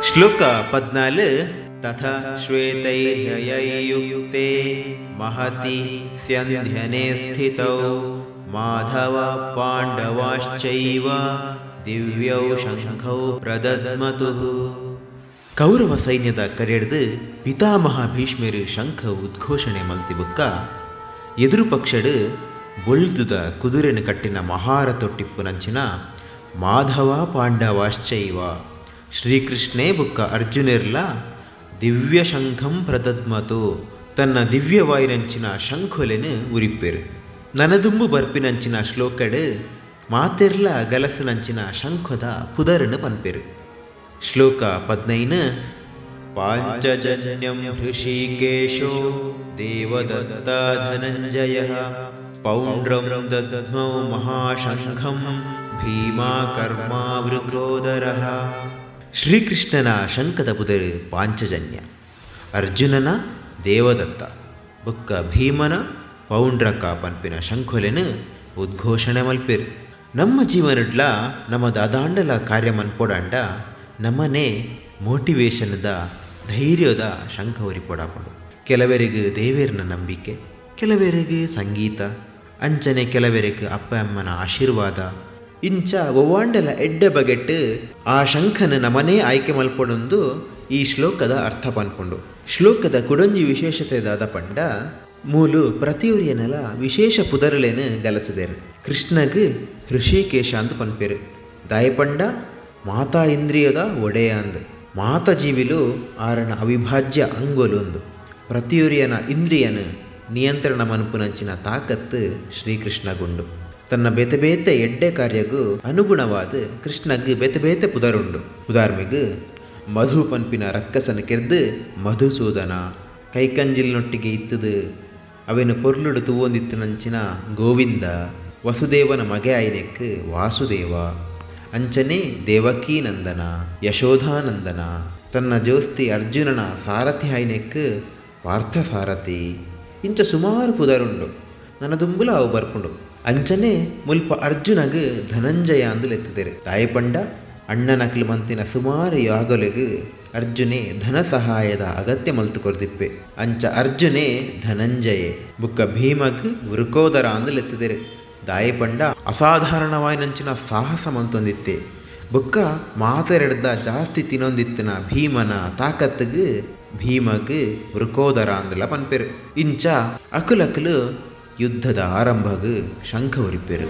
ಶ್ಲೋಕ 14. ತಥ ಶ್ವೇತೈರ್ಹಯೈರ್ಯುಕ್ತೆ ಮಹತಿ ಸ್ಯಂಧ್ಯನೆ ಸ್ಥಿತೌ ಮಾಧವ ಪಾಂಡವಾಶ್ಚೈವ ದಿವ್ಯೌ ಶಂಖೌ ಪ್ರದದ್ಮತುಃ. ಕೌರವ ಸೈನ್ಯದ ಕಡೆಡ್ದ್ ಪಿತಾಮಹ ಭೀಷ್ಮೆರ್ ಶಂಖ ಉದ್ಘೋಷಣೆ ಮಲ್ತಿ ಬೊಕ್ಕ ಎದುರು ಪಕ್ಷಡ್ ಬೊಳ್ದುದ ಕುದುರೆನ್ ಕಟ್ಟಿನ ಮಹಾರಥೊಟ್ಟಿಪ್ಪುನಂಚಿನ ಮಾಧವ ಪಾಂಡವಾಶ್ಚೈವ ಶ್ರೀಕೃಷ್ಣೆ ಬೊಕ್ಕ ಅರ್ಜುನೆರ್ಲ ದಿವ್ಯ ಶಂಖಂ ಪ್ರದದ್ಮತು ತನ್ನ ದಿವ್ಯವಾಯಿನಂಚಿನ ಶಂಖೊಲೆನ್ ಉರಿಪ್ಪೆರ್. ನನದುಂಬು ಬರ್ಪಿನಂಚಿನ ಶ್ಲೋಕಡ್ ಮಾತೆರ್ಲ ಗಲಸುನಂಚಿನ ಶಂಖೊದ ಪುದರ್ನ್ ಪನ್ಪೆರ್. ಶ್ಲೋಕ 15. ಪಾಂಚಜನ್ಯಂ ಹೃಷೀಕೇಶೋ ದೇವದತ್ತ ಧನಂಜಯಃ ಪೌಂಡ್ರಂ ದಧ್ಮೌ ಮಹಾಶಂಖಂ ಭೀಮಾಕರ್ಮಾ ವೃಕೋದರಃ. ಶ್ರೀಕೃಷ್ಣನ ಶಂಖದ ಪುದರ್ ಪಾಂಚಜನ್ಯ, ಅರ್ಜುನನ ದೇವದತ್ತ ಬೊಕ್ಕ ಭೀಮನ ಪೌಂಡ್ರಕ ಪನ್ಪಿನ ಶಂಖೊಲೆನ್ ಉದ್ಘೋಷಣೆ ಮಲ್ಪೆರ್. ನಮ್ಮ ಜೀವನಡ್ಲ ನಮ ದಾದಾಂಡಲ ಕಾರ್ಯ ಮನ್ಪೊಡಾಂಡ ನಮನೆ ಮೋಟಿವೇಶನ್ದ ಧೈರ್ಯದ ಶಂಖ ಒರಿಪೊಡಾಪುಂಡು. ಕೆಲವೆರೆಗ್ ದೇವೆರ್ನ ನಂಬಿಕೆ, ಕೆಲವೆರೆಗ್ ಸಂಗೀತ, ಅಂಚನೆ ಕೆಲವೆರೆಗ್ ಅಪ್ಪೆ ಅಮ್ಮನ ಆಶೀರ್ವಾದ, ಇಂಚ ಒವ್ವಾಂಡಲ ಎಡ್ಡೆ ಬಗೆಟ್ ಆ ಶಂಖನ್ ನಮನೇ ಆಯ್ಕೆ ಮಲ್ಪೊಡುಂದು ಈ ಶ್ಲೋಕದ ಅರ್ಥ ಪನ್ಪುಂಡು. ಶ್ಲೋಕದ ಕುಡೊಂಜಿ ವಿಶೇಷತೆ ದಾದ ಪಂಡ ಮೂಲು ಪ್ರತಿಯೊರಿಯನಲ ವಿಶೇಷ ಪುದರುಲೆನ್ ಗಲಸುದೆರ್. ಕೃಷ್ಣಗ್ ಹೃಷಿಕೇಶ ಅಂದ್ ಪನ್ಪೆರ್. ದಾಯೆ ಪಂಡ ಮಾತಾ ಇಂದ್ರಿಯದ ಒಡೆಯ ಅಂದ್, ಮಾತ ಜೀವಿಲು ಆರನ ಅವಿಭಾಜ್ಯ ಅಂಗೊಲು ಅಂದ್. ಪ್ರತಿಯೊರಿಯನ ಇಂದ್ರಿಯನ್ ನಿಯಂತ್ರಣ ಮನ್ಪುನಂಚಿನ ತಾಕತ್ತು ಶ್ರೀಕೃಷ್ಣಗುಂಡು. ತನ್ನ ಬೇತೆ ಬೇತೆ ಎಡ್ಡೆ ಕಾರ್ಯಗು ಅನುಗುಣವಾದ ಕೃಷ್ಣಗ್ ಬೇತೆ ಬೇತೆ ಪುದರುಂಡು. ಉದಾರ್ಮೆಗ್ ಮಧು ಪನ್ಪಿನ ರಕ್ಕಸನ ಕೆರ್ದು ಮಧುಸೂದನ, ಕೈಕಂಜಿಲ್ನೊಟ್ಟಿಗೆ ಇತ್ತದು ಅವೆನ ಪೊರ್ಲುಡು ತೂವೊಂದಿತ್ತನಂಚಿನ ಗೋವಿಂದ, ವಸುದೇವನ ಮಗೆ ಆಯಿನೆಕ್ ವಾಸುದೇವ, ಅಂಚನೆ ದೇವಕೀನಂದನ, ಯಶೋಧಾನಂದನ, ತನ್ನ ಜೋಸ್ತಿ ಅರ್ಜುನನ ಸಾರಥಿ ಆಯಿನೆಕ್ ಪಾರ್ಥಸಾರಥಿ, ಇಂಚ ಸುಮಾರು ಪುದರುಂಡು. ನನ್ನ ದುಂಬುಲ ಅವು ಬರ್ಪುಂಡು. ಅಂಚನೆ ಮುಲ್ಪ ಅರ್ಜುನಗ್ ಧನಂಜಯ ಅಂದು ಲೆತ್ತುದೆರ್. ತಾಯಿ ಪಂಡ ಅಣ್ಣನಕ್ಲು ಮಂತಿನ ಸುಮಾರು ಯಾಗೊಲೆಗ್ ಅರ್ಜುನೆ ಧನ ಸಹಾಯದ ಅಗತ್ಯ ಮಲ್ತು ಕೊರ್ದಿಪ್ಪೆ. ಅಂಚ ಅರ್ಜುನೆ ಧನಂಜಯೆ. ಬುಕ್ಕ ಭೀಮಗ್ ವೃಕೋದರ ಅಂದು ಲೆತ್ತುದೆರ್. ದಾಯೆ ಪಂಡ ಅಸಾಧಾರಣವಾಯಿನಂಚಿನ ಸಾಹಸ ಮಂತೊಂದಿತ್ತೆ. ಬುಕ್ಕ ಮಾತೆರೆಡ್ದ ಜಾಸ್ತಿ ತಿನೊಂದಿತ್ತಿನ ಭೀಮನ ತಾಕತ್ಗ್ ಭೀಮಗ್ ವೃಕೋದರ ಅಂದಲ ಪನ್ಪೆರ್. ಇಂಚ ಅಕುಲಕುಲು ಯುದ್ಧದ ಆರಂಭಗ್ ಶಂಖ ಉರಿಪೆರ್.